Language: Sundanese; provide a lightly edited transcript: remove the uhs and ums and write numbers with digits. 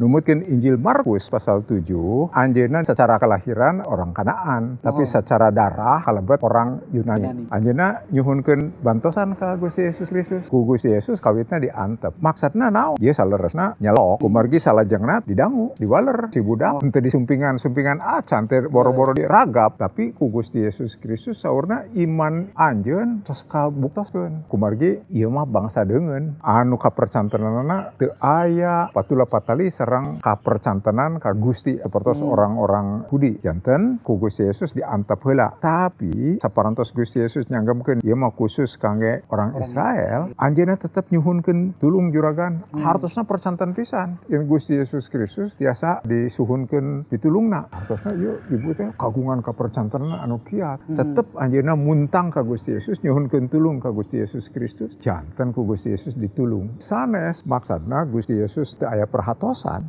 Numutkeun Injil Markus pasal 7, anjeunna secara kelahiran orang Kanaan, tapi secara darah kalebet orang Yunani. Yunani. Anjeunna nyuhunkeun bantosan ka Gusti Yesus Kristus. Ku Gusti Yesus kawitna diantep. Maksudna naon? Ieu saleresna nyelok, kumargi salajengna didangu, diwaler si budak. Henteu disumpingan-sumpingan acan teh boro-boro diragap, tapi ku Gusti Yesus Kristus saurna iman anjeun tos kabuktoskeun. Kumargi ieu mah bangsa deungeun anu kapercantenanana teu aya patula patali sareng kapercantenan ka Gusti sapertos orang-orang Yahudi. Janten ku Gusti Yesus diantep heula. Tapi saparantos Gusti Yesus nyanggemkeun ieu mah khusus kangge orang Orang Israel, anjeunna tetep nyuhunkeun tulung, juragan. Hartosna percanten pisan. Yen Gusti Yesus Kristus tiasa disuhunkeun pitulungna. Hartosna ieu ibu teh kagungan kapercantenan anu kiat. Tetep anjeunna muntang ka Gusti Yesus, nyuhunkeun tulung ka Gusti Yesus Kristus. Janten ku Gusti Yesus ditulung. Sanes maksudna Gusti Yesus teu aya perhatosan.